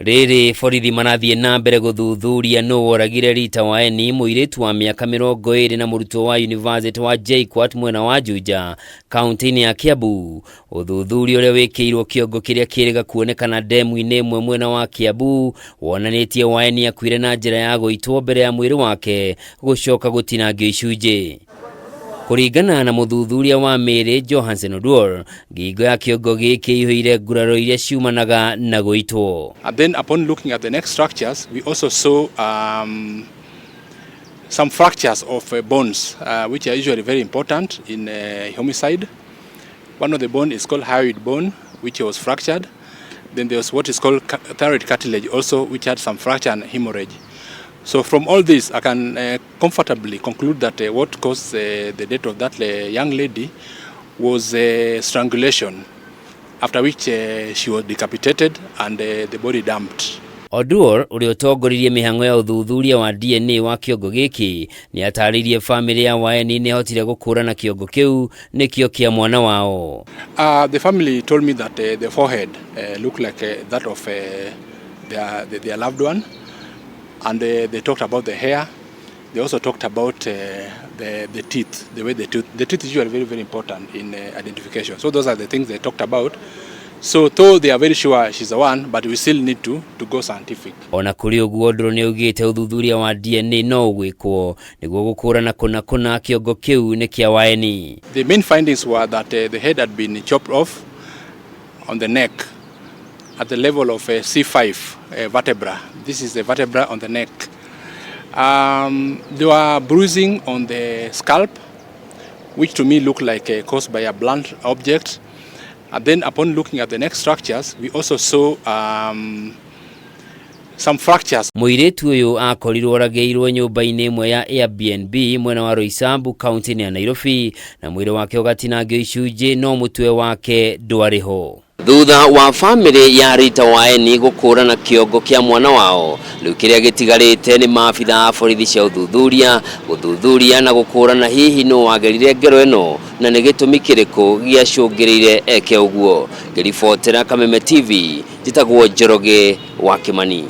Rĩrĩ borithi marathiĩ na mbere gũthuthuria nũ woragire Rita Waeni, mũirĩtu wa mĩaka 20 na mũrutwo wa yunivasĩtĩ wa JKUAT mwena wa Juja, kaunti-inĩ ya Kiambu. Ũthuthuria ũrĩa wĩkĩirwo kĩongo kĩrĩa kĩrĩga kuonekana ndemu-inĩ ĩmwe mwena wa Kiambu wonanĩtie Waeni akuire na njĩra ya gũitwo mbere ya mwĩrĩ wake gũcoka gũtinangio icunjĩ. Kũringana na mũthuthuria wa mĩĩrĩ Johansen Oduor, ngingo ya kĩongo gĩkĩ ĩihũire nguraro iria ciumanaga na gũitwo. And then upon looking at the neck structures, we also saw some fractures of bones, which are usually very important in homicide. One of the bone is called hyoid bone, which was fractured. Then there was what is called thyroid cartilage also, which had some fracture and hemorrhage. So from all this, I can comfortably conclude that what caused the death of that young lady was strangulation, after which she was decapitated and the body dumped. Oduor, ũrĩa ũtongoririe mĩhang'o ya ũthuthuria wa DNA wa kĩongo gĩkĩ, nĩ atarĩirie bamĩrĩ ya Waeni nĩ ĩhotire gũkũrana kĩongo kĩu nĩkĩo kĩa mwana wao. The family told me that the forehead looked like that of their loved one, and they talked about the hair. They also talked about the teeth, the way the teeth is usually very, very important in identification. So those are the things they talked about. So though they are very sure she's the one, but we still need to go scientific. Ona kũrĩ ũguo, Oduor nĩ augĩte ũthuthuria wa DNA no ũgwĩkwo nĩguo gũkũrana kũna kũna kĩongo kĩu nĩ kĩa Waeni. The main findings were that the head had been chopped off on the neck at the level of C5 vertebra. This is the vertebra on the neck. There were bruising on the scalp, which to me looked like caused by a blunt object. And then upon looking at the neck structures, we also saw some fractures. Mũirĩtu ũyũ akorirwo oragĩirwo nyũmba-inĩ ĩmwe ya Airbnb mwena wa Roysambu, kaunti-inĩ ya Nairobi, na mwĩrĩ wake ũgatinangio icunjĩ no mũtwe wake ndwarĩ ho. Thutha wa bamĩrĩ ya Rita Waeni gũkũrana kĩongo kĩa mwana wao, rĩu kĩrĩa gĩtigarĩte nĩ maabitha a borithi cia ũthuthuria gũthuthuria na gũkũrana hihi nũ wagerire ngero ĩno na nĩ gĩtũmi kĩrĩkũ gĩacũngĩrĩire eke ũguo. Ngĩribotera Kameme TV, njĩtagwo Njoroge wa Kĩmani.